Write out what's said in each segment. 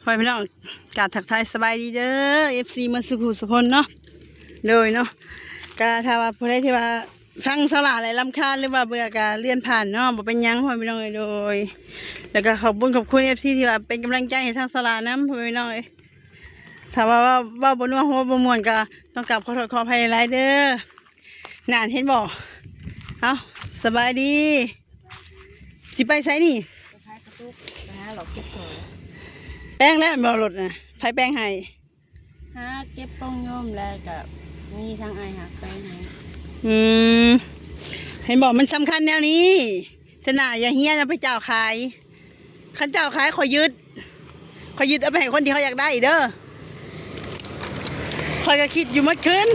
ພໍ່ແມ່ພີ່ນ້ອງ ກາບທັກທາຍສະບາຍດີເດີ ເອັຟຊີ ໝົດສູ່ຜູ້ສູ່ຄົນເນາະ. ໂດຍເນາະ ກະຖ້າວ່າຜູ້ໃດທີ່ວ່າຟັງສາລະແລ້ວລຳຄານ ຫຼືວ່າເບື່ອກະເລື່ອນຜ່ານເນາະ ບໍ່ເປັນຫຍັງພໍ່ແມ່ພີ່ນ້ອງເອີຍ. ໂດຍ ແລ້ວກະຂອບບຸນຂອບຄຸນ ເອັຟຊີ ທີ່ວ່າເປັນກຳລັງໃຈໃຫ້ທາງສາລະນຳ ພໍ່ແມ່ພີ່ນ້ອງເອີຍ. ຖ້າວ່າເວົ້າ ເວົ້າບໍ່ນົວຫົວບໍ່ມ່ວນ ກະຕ້ອງກາບຂໍໂທດຂໍອະໄພຫຼາຍໆເດີ. ນັ້ນເຫັນບໍ່? ເອົ້າ ສະບາຍດີ ຊິໄປໃສນີ້? ໄປຫາເລາະເກັບຂອງ. ແປງແລ້ວແມ່ນບໍ່ລົດນະ? ໃຜແປງໃຫ້? ຫາເກັບປ່ອງໂຍມ ແລ້ວກະມີທາງອ້າຍຮັກແປງໃຫ້. ອືມ ເຫັນບໍ່? ມັນສຳຄັນແນວນີ້ ເທື່ອໜ້າຢ່າເຮຍ ເອົາໄປເຈົ້າຂາຍ. ຄັນເຈົ້າຂາຍ ຂ້ອຍຍຶດ ຂ້ອຍຍຶດເອົາໄປໃຫ້ຄົນທີ່ເຂົາຢາກໄດ້ເດີ. ຂ້ອຍກໍຄິດຢູ່ໝົດຄືນ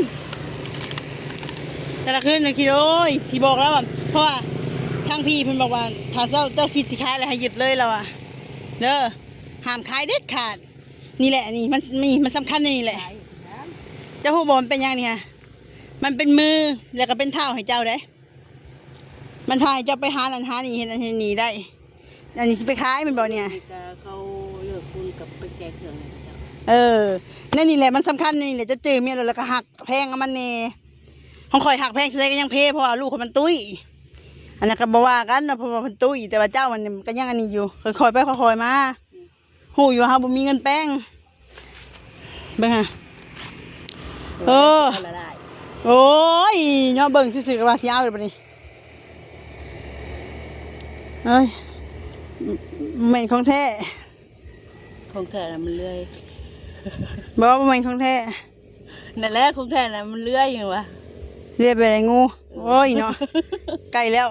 ແຕ່ລະຄືນກໍຄິດ ໂອ້ຍ ຊິບອກລາວວ່າ ເພາະວ່າທາງພີ່ເພິ່ນບອກວ່າ ຖ້າເຈົ້າ ເຈົ້າຄິດຊິຂາຍແລ້ວໃຫ້ຍຶດເລີຍ ລາວວ່າເດີ ຫ້າມຂາຍເດັດຂາດ. ນີ້ແຫຼະ ນີ້ມັນ ນີ້ມັນສຳຄັນໃນນີ້ແຫຼະ. ເຈົ້າຮູ້ບໍ່ ມັນເປັນຫຍັງນີ້ຮະ? ມັນເປັນມື ແລ້ວກໍເປັນເທົ້າໃຫ້ເຈົ້າເດ້. ມັນພາໃຫ້ເຈົ້າໄປຫານັ້ນຫານີ້ ເຮັດນັ້ນເຮັດນີ້ໄດ້. ອັນນີ້ຊິໄປຂາຍແມ່ນບໍ່ນີ້? ກະເຂົາເລີກບຸນກັບໄປແຈກເຄື່ອງໃຫ້ເຂົາເຈົ້າ. ເອີ ໃນນີ້ແຫຼະມັນສຳຄັນ ໃນນີ້ແຫຼະ ເຈົ້າຈື່ເມຍໂລດ ແລ້ວກໍຮັກແພງເອົາມັນແດ່. ຂອງຂ້ອຍຮັກແພງສ່ຳໃດກໍຍັງເພ ເພາະວ່າລູກຂ້ອຍມັນຕຸ້ຍ. ອັນນັ້ນກໍບໍ່ວ່າກັນເນາະ ເພາະວ່າເພິ່ນຕຸ້ຍ ແຕ່ວ່າເຈົ້າມັນກໍຍັງອັນນີ້ຢູ່ ຄ່ອຍໆໄປຄ່ອຍໆມາ. ຮູ້ຢູ່ວ່າເຮົາບໍ່ມີເງິນແປງ. ເບິ່ງຫາ ເອີ ໂອ້ຍ ເນາະ ເບິ່ງຊື່ໆກໍວ່າຊິເອົາແລ້ວບັດນີ້. ເອີຍ ແມ່ນຂອງແທ້. ຂອງແທ້ນະມັນເລື່ອຍ. ບໍ່ ບໍ່ແມ່ນຂອງແທ້. ນັ້ນແຫຼະ ຂອງແທ້ນະມັນເລື່ອຍຫຍັງວະ? ເລື່ອຍໄປໄດ້ງູ. ໂອ້ຍເນາະ ໃກ້ແລ້ວ.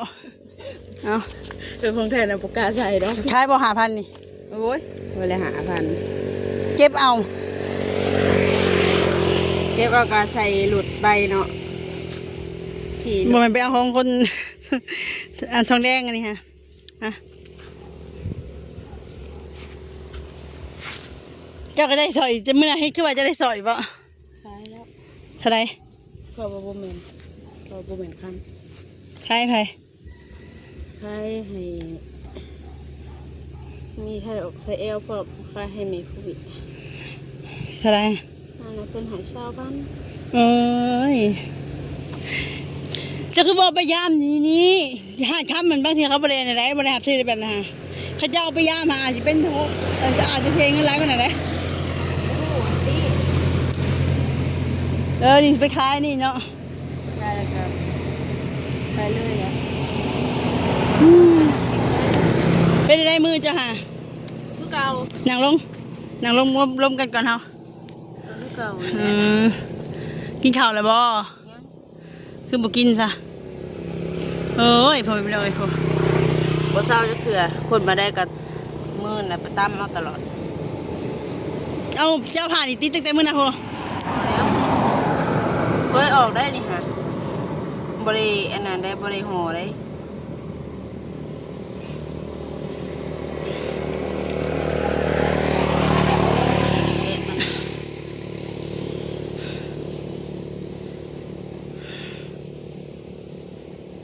ເອົາ ເອີ ຂອງແທ້ນະບໍ່ກ້າໃສ່ດອກ. ຂາຍບໍ່ ຫ້າພັນນີ້? ໂອ້ຍ ບໍ່ໄດ້ຫ້າພັນ. ເກັບເອົາ ເກັບເອົາກະໃສ່ລົດໄປເນາະ. ທີ່ ບໍ່ແມ່ນໄປເອົາຂອງຄົນ ອັນທອງແດງອັນນີ້ຮະ. ອ່ະ ເຈົ້າກໍໄດ້ສ້ອຍ ຈະມື້ນັ້ນເຮັດຄືວ່າຈະໄດ້ສ້ອຍບໍ? ຂາຍແລ້ວ. ເທົ່າໃດ? ຂ້ອຍວ່າບໍ່ແມ່ນ ຂ້ອຍວ່າບໍ່ແມ່ນຄຳ. ຂາຍໃຜ? ຂາຍໃຫ້ ມີໄທອອກໄຊແອວພ້ອມ ຂາຍໃຫ້ແມ່ໂຄວິດ. ເທົ່າໃດ? ອັນນັ້ນເພິ່ນໃຫ້ຊາວພັນ. ເອີຍ ເຈົ້າຄືບໍ່ໄປຢາມນີ້ນີ້? ຮ້ານຄຳມັນບາງເທື່ອເຂົາບໍ່ໄດ້ອັນໃດ ບໍ່ໄດ້ຮັບຊື້ແບບນັ້ນ. ເຂົາເຈົ້າເອົາໄປຢາມຫາ ອາດຈະເປັນ ເອີ ອາດຈະເສຍເງິນຫຼາຍກວ່ານັ້ນເດ້. ເອີ ນີ້ໄປຂາຍນີ້ເນາະ. ໄດ້ແລ້ວກໍໄປເລີຍແຫຼະ. ອືມ ເປັນໃດມື້ເຈົ້າຫາ? ຄືເກົ່າ. ນັ່ງລົງ ນັ່ງລົງລົມກັນກ່ອນເຮົາ. ຄືເກົ່າ. ອືມ ກິນເຂົ້າແລ້ວບໍ່? ຍັງ. ຄືບໍ່ກິນຊະ? ໂອ້ຍ ພໍ່ແມ່ພີ່ນ້ອງເອີຍ ບໍ່ເຊົາຈັກເທື່ອ. ຄົນມາໄດ້ກໍ ມື້ນະໄປຕຳເອົາຕະຫຼອດ. ເອົາ ເຈົ້າຜ້ານີ້ຕິດຕັ້ງແຕ່ມື້ນັ້ນພຸ້ນ. ແລ້ວ ເຄີຍອອກໄດ້ນີ້ຫະ ບໍ່ໄດ້ອັນນັ້ນໄດ້ ບໍ່ໄດ້ຫໍ່ໄດ້.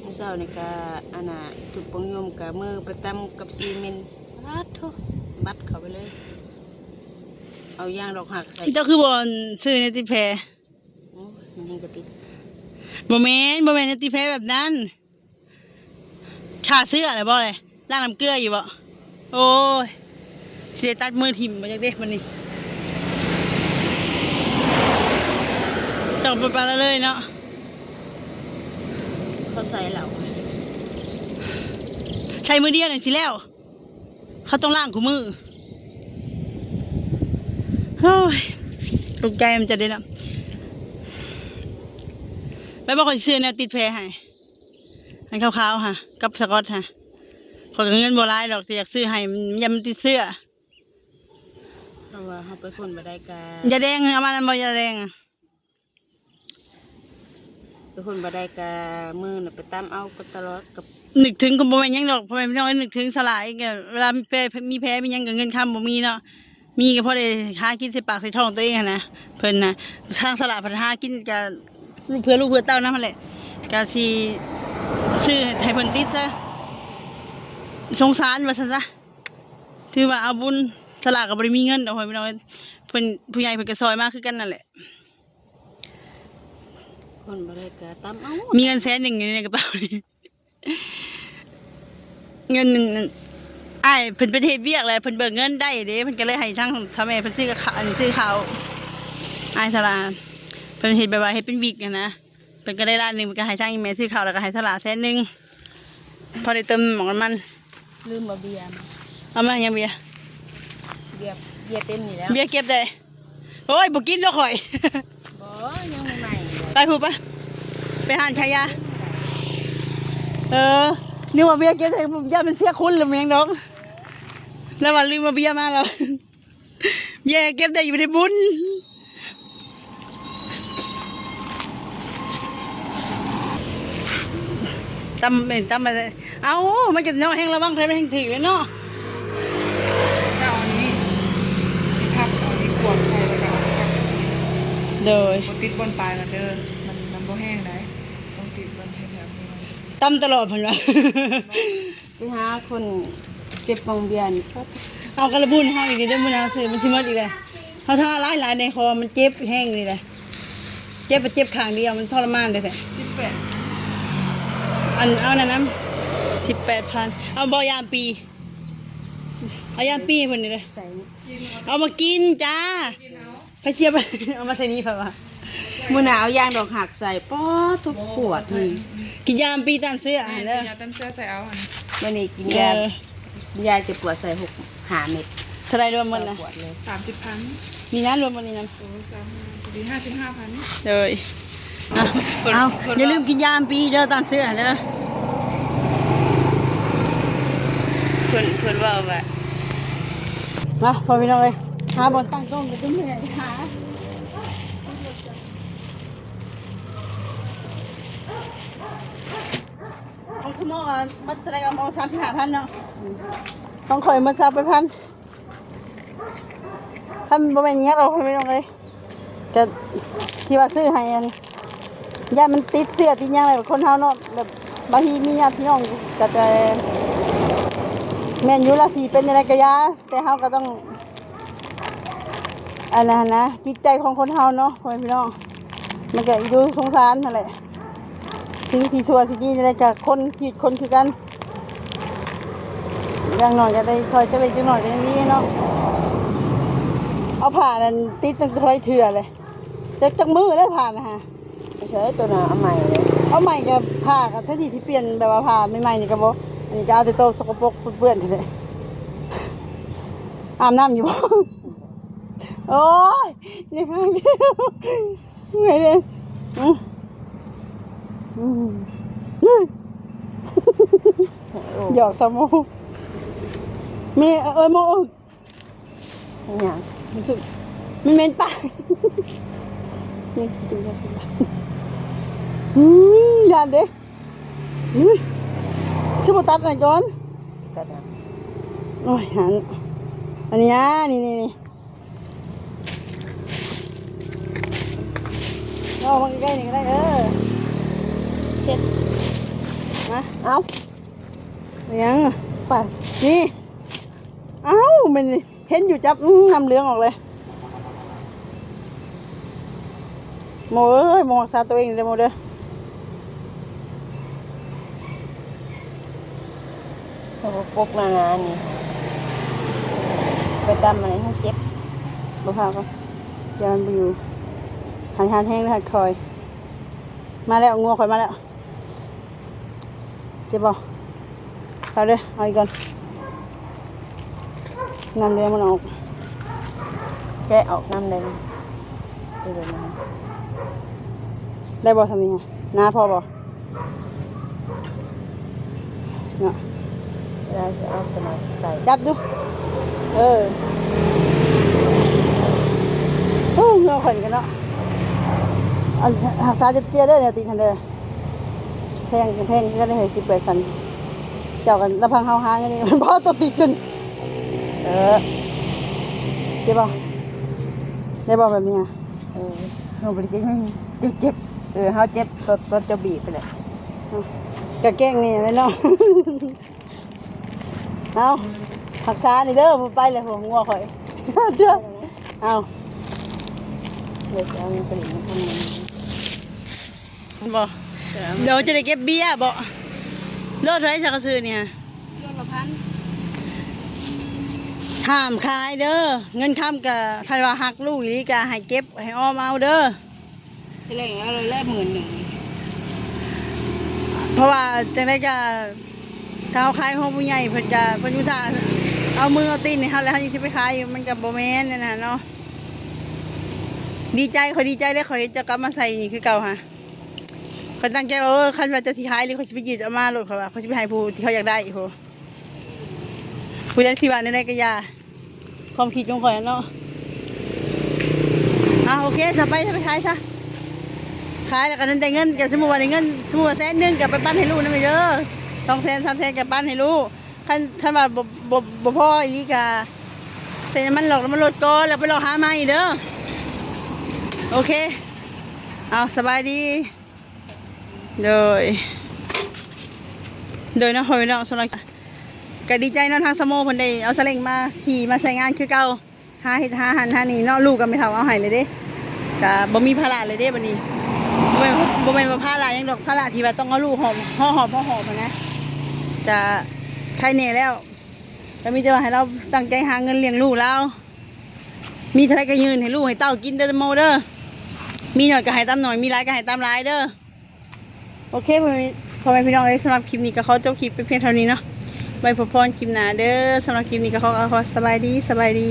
ມື້ເຊົ້ານີ້ກະ ອັນນ່າ ຈຸດປອງຍົມກະມືໄປຕຳກັບຊີເມັນ. ປາດໂທ້ ບັດເຂົ້າໄປເລີຍ ເອົາຢາງດອກຮັກໃສ່. ເຈົ້າຄືບໍ່ຊື້ແນວຕິດແພ? ໂອ້ຍ ມັນຍັງກະຕິດ. ບໍ່ແມ່ນ ບໍ່ແມ່ນແນວຕິດແພແບບນັ້ນ. ຂ້າເຊື້ອແລ້ວບໍ່ເລີຍ? ລ້າງນ້ຳເກືອຢູ່ບໍ່? ໂອ້ຍ ຊິໄດ້ຕັດມືຖິ້ມບໍ່ຈັກເດ້ບັດນີ້. ເຈົ້າໄປປານນັ້ນເລີຍເນາະ. ເຂົາໃສ່ແລ້ວ ໃສ່ມື້ດຽວນີ້ຊິແລ້ວ. ເຂົາຕ້ອງລ້າງຄູ່ມື້. ໂອ້ຍ ຕົກໃຈນຳເຈົ້າເດ້ເນາະ. ໄປບໍ່ ຂ້ອຍຊິຊື້ແນວຕິດແພໃຫ້ ອັນຂາວໆຫະ ກັບສະກອດຫະ. ຂ້ອຍກໍເງິນບໍ່ຫຼາຍດອກ ແຕ່ຢາກຊື້ໃຫ້ ມັນ ຢ້ານມັນຕິດເຊື້ອ. ເພາະວ່າເຮົາໄປຄົນບໍ່ໄດ້ກະ ຢາແດງ ເອົາມານຳບໍ່ ຢາແດງ? ໄປຄົນບໍ່ໄດ້ກະມືນະໄປຕຳເອົາກໍຕະຫຼອດ. ກັບ ນຶກເຖິງ ກໍບໍ່ແມ່ນຫຍັງດອກ ພໍ່ແມ່ພີ່ນ້ອງເອີຍ ນຶກເຖິງສາລະອີກ. ເວລາມີແຜ ມີແຜມີຫຍັງກໍເງິນຄຳບໍ່ມີເນາະ ມີກໍພໍໄດ້ຫາກິນໃສ່ປາກໃສ່ທ້ອງຕົວເອງຫັ້ນນະ. ເພິ່ນນະ ທາງສາລະເພິ່ນຫາກິນກໍເພື່ອລູກເພື່ອເຕົ້ານຳຫັ້ນແຫຼະ ກໍຊິຊື້ໃຫ້ເພິ່ນຕິດຊະ ສົງສານວ່າຊັ້ນຊະ. ຖືວ່າເອົາບຸນ ສາລາກໍບໍ່ໄດ້ມີເງິນດອກ ພໍ່ແມ່ພີ່ນ້ອງເອີຍ ເພິ່ນ ຜູ້ໃຫຍ່ເພິ່ນກໍຊ່ອຍມາຄືກັນນັ້ນແຫຼະ. ຄົນບໍ່ໄດ້ກໍຕຳເອົາ ມີເງິນແສນໜຶ່ງຢູ່ໃນກະເປົານີ້ ເງິນ ອ້າຍເພິ່ນໄປເຮັດວຽກແລ້ວ ເພິ່ນເບີກເງິນໄດ້ເດ້ ເພິ່ນກໍເລີຍໃຫ້ທາງເຖົ້າແມ່ເພິ່ນຊື້ກັບເຂົ້າ ອັນ ຊື້ເຂົ້າ ອ້າຍສາລາ ເພິ່ນເຮັດແບບວ່າເຮັດເປັນວິກຫັ້ນນະ ເພິ່ນກໍໄດ້ລ້ານໜຶ່ງ ເພິ່ນກໍໃຫ້ທາງອີ່ແມ່ຊື້ເຂົ້າ ແລ້ວກໍໃຫ້ສາລາແສນໜຶ່ງ ພໍໄດ້ເຕີມໝອກນ້ຳມັນ. ລືມເອົາເບຍມາ ເອົາມາຫຍັງເບຍ? ເບຍ ເບຍເຕັມນີ້ແລ້ວ ເບຍເກັບໄດ້. ໂອ້ຍ ບໍ່ກິນດອກຂ້ອຍ ບໍ່ ຍັງໃໝ່ໆ ໄປພຸ້ນ ໄປ ໄປຮ້ານຂາຍຢາ. ເອີ ນຶກວ່າເບຍເກັບໃສ່ ຢ້ານມັນເສຍຄຸນຫຼືແມ່ນຫຍັງດອກ ແລ້ວວ່າລືມເອົາເບຍມາແລ້ວ ເບຍເກັບໄດ້ຢູ່ໃນບຸນ. ຕຳ ເອີ ຕຳ ເອົາ ມັນກໍເນາະ ແຮ່ງລະວັງ ໃຜມັນແຮ່ງຖືກເລີຍເນາະ. ເຈົ້າອັນນີ້ ນີ້ຜັກ ເອົານີ້ກວມໃສ່ ແລ້ວກໍເອົາສະກັດ ໂດຍ ບໍ່ຕິດບ່ອນປາຍມັນເດີ ມັນ ມັນບໍ່ແຫ້ງໃດ ຕ້ອງຕິດບ່ອນແຖວໆ ນີ້ ຕຳຕະຫຼອດເພິ່ນວ່າ. ໄປຫາຄົນເກັບກອງເບຍນີ້ ເອົາກະລະບຸນເຮົາອີກເດີ ມື້ໜ້າເຮົາຊື້ ມັນຊິໝົດອີກແລ້ວ ເຮົາຖ້າຫຼາຍໆ ໃນຄໍມັນເຈັບແຮງນີ້ແຫຼະ ເຈັບ ເຈັບຂ້າງດຽວ ມັນທໍລະມານແທ້ໆ. ສິບແປດ ອັນ ເອົານັ້ນນຳ ສິບແປດພັນ ເອົາບໍ່ ຢາມປີ ເອົາຢາມປີໃຫ້ເພິ່ນນີ້ເດີ ໃສ່ ເອົາມາກິນຈ້າ ໃຜເສຍໄປ ເອົາມາໃສ່ນີ້ ເພິ່ນວ່າ ມື້ໜ້າເອົາຢາງດອກຮັກໃສ່ ປາດ ທຸກຂວດນີ້ ກິນຢາມປີຕ້ານເຊື້ອຫັ້ນເດີ ກິນຢາຕ້ານເຊື້ອໃສ່ເອົາຫັ້ນ ມື້ນີ້ກິນຢາ ເອີ ຢາແກ້ປວດໃສ່ຫົກ ຫ້າເມັດ ເທົ່າໃດລວມໝົດນະ? ສາມສິບພັນ ນີ້ນະ ລວມໝົດນີ້ນະ ໂອ້ ສາມ ພໍດີຫ້າສິບຫ້າພັນ ໂດຍ. ອ່ະ ເອົາ ຢ່າລືມກິນຢາອັມປີເດີ ຕ້ານເຊື້ອເດີ ເພິ່ນ ເພິ່ນເວົ້າວ່າ ມາ ພໍ່ພີ່ນ້ອງເອີຍ ຫາບ່ອນຕັ້ງກ້ອງກໍຈະເມື່ອຍຫາ ຂອງຄຸນໝໍ ໝົດເທົ່າໃດ? ໝໍ ສາມສິບຫ້າພັນເນາະ ຂອງຂ້ອຍໝົດຊາວແປດພັນ. ຄັນບໍ່ແມ່ນຫຍັງດອກ ພີ່ນ້ອງເອີຍ ກະທີ່ວ່າຊື້ໃຫ້ ອັນ ຢ້ານມັນຕິດເຊື້ອຕິດຫຍັງແຫຼະ ຄົນເຮົາເນາະ ແບບບາງທີມີຍາດພີ່ນ້ອງ ກະຈະ ແມ່ນຢູ່ລະ ຊິເປັນຈັ່ງໃດກະຢ່າ ແຕ່ເຮົາກະຕ້ອງ ອັນນັ້ນຫັ້ນນະ ຈິດໃຈຂອງຄົນເຮົາເນາະ ພໍ່ແມ່ພີ່ນ້ອງ ມັນກະອີ່ດູສົງສານຫັ້ນແຫຼະ ຖືຊິຊົ່ວຊິດີຈັ່ງໃດກະຄົນ ຊີວິດຄົນຄືກັນ ຢ່າງໜ້ອຍກໍໄດ້ຊ່ອຍຈັກເລັກຈັກໜ້ອຍກໍຍັງດີເນາະ. ເອົາຜ້ານັ້ນຕິດຕັ້ງແຕ່ເທົ່າໃດເທື່ອແຫຼະ ຈັກ ຈັກມື້ແລ້ວຜ້ານະຫາ. ບໍ່ໃຊ່ ໂຕນັ້ນເອົາໃໝ່ເລີຍ ເອົາໃໝ່ກໍຜ້າກໍແທນທີ່ຊິປ່ຽນແບບວ່າຜ້າໃໝ່ໆນີ້ກໍບໍ່ ອັນນີ້ກໍເອົາແຕ່ໂຕສົກກະປົກເປື້ອນໆນີ້ແຫຼະ ອາບນ້ຳຢູ່ບໍ່? ໂອ້ຍ ເມື່ອຍເດ້ ອືມ ອືມ ໂອ້ ຢອກສາວໂມ ແມ່ ເອີຍ ໂມ ອີຫຍັງ ມັນຄື ມັນເໝັນປາກ ນີ້ ກິນຢາ ອືມ ຢ້ານເດ້ ອຸ້ຍ ຄືບໍ່ຕັດອັນນັ້ນກ່ອນ? ຕັດຫຍັງ? ໂອ້ຍ ຫັ້ນ ອັນນີ້ນະ ນີ້ໆໆ ເອົາມາໃກ້ໆນີ້ກໍໄດ້ ເອີ ເຊັດ ມາ ເອົາ ອີຫຍັງ? ປາ ນີ້ ເອົ້າ ແມ່ນນີ້ ເຫັນຢູ່ຈັບ ອືມ ນ້ຳເຫຼືອງອອກເລີຍ ໂມເອີຍ ໂມຮັກສາຕົວເອງເດີໂມເດີ ໂອ້ ປົກໜາໆ ນີ້ ໄປຕຳອັນນີ້ໃຫ້ເຈັບ ບໍ່ພາກໍ ຢ່າມັນບໍ່ຢູ່ ຫັນ ຫັນແຮງເດີ ຫັນຄອຍ ມາແລ້ວ ງົວຂ້ອຍມາແລ້ວ. ເຈັບບໍ່? ເອົາເດີ ເອົາອີກກ່ອນ ນ້ຳແດງມັນອອກ ແກະອອກນ້ຳແດງ ໄດ້ບໍ່ຊ່ຳນີ້ ໜາພໍບໍ່? ເນາະ ເວລາຊິເອົາຕົວມາໃສ່ ຈັບດູ ເອີ ໂອ້ ເຫື່ອຂ້ອຍນີ້ເນາະ ອັນ ຮັກສາເຈັບເຈ້ຍເດີ ແນວຕິດຫັ້ນເດີ ແພງ ແພງຄືກັນເດ້ ສິບແປດພັນ ເຈົ້າກັນລຳພັງເຮົາຫາເງິນນີ້ ມັນບໍ່ເອົາຕົວຕິດຂຶ້ນ ເອີ ເຈັບບໍ່? ໄດ້ບໍ່ແບບນີ້? ເອີ ເຮົາບໍ່ໄດ້ເຈັບ ເຈັບ ເຈັບ ເອີ ເຮົາເຈັບ ຕົວ ຕົວເຈົ້າບີບໄປແຫຼະ ກະແກ້ງນີ້ແຫຼະເນາະ. ເອົາ ຮັກສານີ້ເດີ ບໍ່ໄປແລ້ວ ຫົວງົວຂ້ອຍ ເຈົ້າ ເອົາ ເຮັດເອົາເງິນໄປເຮັດທາງນັ້ນ ເຫັນບໍ່? ເຈົ້າ ດຽວຈະໄດ້ເກັບເບ້ຍບໍ່? ໂລເທົ່າໃດຊະ ເຂົາຊື້ນີ້? ໂລລະພັນ. ຫ້າມຂາຍເດີ ເງິນຄຳກະ ຖ້າວ່າຮັກລູກອີ່ຫຼີກະໃຫ້ເກັບໃຫ້ອອມເອົາເດີ. ຊິແລກເອົາແລ້ວໝື່ນໜຶ່ງ ເພາະວ່າຈັ່ງໃດກະ ຖ້າເຮົາຂາຍຂອງຜູ້ໃຫຍ່ເພິ່ນກະ ເພິ່ນອຸດສ່າເອົາມືເອົາຕີນໃຫ້ເຮົາ ແລ້ວເຮົາຍັງຊິໄປຂາຍຢູ່ ມັນກະບໍ່ແມ່ນນັ້ນນະເນາະ. ດີໃຈ ຂ້ອຍດີໃຈເດ້ ຂ້ອຍເຫັນເຈົ້າກັບມາໃສ່ນີ້ຄືເກົ່າຫາ. ຂ້ອຍຕັ້ງໃຈວ່າ ເອີ ຄັນວ່າເຈົ້າຊິຂາຍນີ້ ຂ້ອຍຊິໄປຢືດເອົາມາໂລດ ຂ້ອຍວ່າ ຂ້ອຍຊິໄປໃຫ້ຜູ້ທີ່ເຂົາຢາກໄດ້ພຸ້ນ. ຜູ້ໃດຊິວ່າແນວໃດກະຢ່າ ຄວາມຄິດຂອງຂ້ອຍເນາະ. ອ່າ ໂອເຄ ຊະ ໄປ ໄປຂາຍຊະ ຂາຍແລ້ວກະໄດ້ເງິນ ກະສົມມຸດວ່າໄດ້ເງິນ ສົມມຸດວ່າແສນໜຶ່ງ ກະໄປປັນໃຫ້ລູກນຳເດີ ສອງແສນ ສາມແສນ ກະປັນໃຫ້ລູກ. ຄັນ ຄັນວ່າບໍ່ ບໍ່ ບໍ່ພໍອີ່ຫຼີກະໃສ່ນ້ຳມັນຫຼອກ ນ້ຳມັນລົດກ່ອນ ແລ້ວໄປລອກຫາໃໝ່ເດີ. ໂອເຄ ເອົາ ສະບາຍດີ. ໂດຍ ໂດຍເນາະ ພໍ່ແມ່ພີ່ນ້ອງ ສຳລັບ ກະດີໃຈເນາະ ທາງສະໂມເພິ່ນໄດ້ເອົາສາເລັ້ງມາຂີ່ມາໃຊ້ງານຄືເກົ່າ ຫາເຮັດຫາຫັ້ນຫານີ້ເນາະ. ລູກກະແມ່ເຖົ້າເອົາໃຫ້ເລີຍເດ້ ກະບໍ່ມີພາລະເລີຍເດ້ບັດນີ້. ບໍ່ແມ່ນ ບໍ່ແມ່ນວ່າພາລະຫຍັງດອກ ພາລະທີ່ວ່າຕ້ອງເອົາລູກຫອບ ເຮົາຫອບ ເຮົາຫອບຫັ້ນນະ ກະໄຄແນ່ແລ້ວ. ກະມີແຕ່ວ່າໃຫ້ລາວຕັ້ງໃຈຫາເງິນລ້ຽງລູກລາວ ມີເທົ່າໃດກະຍື່ນໃຫ້ລູກໃຫ້ເຕົ້າກິນເດີ ສະໂມເດີ. ມີໜ້ອຍກະໃຫ້ຕາມໜ້ອຍ ມີຫຼາຍກະໃຫ້ຕາມຫຼາຍເດີ. ໂອເຄ ພໍ່ແມ່ ພໍ່ແມ່ພີ່ນ້ອງເອີຍ ສຳລັບຄລິບນີ້ກະຂໍຈົບຄລິບໄປພຽງເທົ່ານີ້ເນາະ ໄວ້ພົບພໍ້ຄລິບໜ້າເດີ. ສຳລັບຄລິບນີ້ກະຂໍ ຂໍສະບາຍດີ ສະບາຍດີ.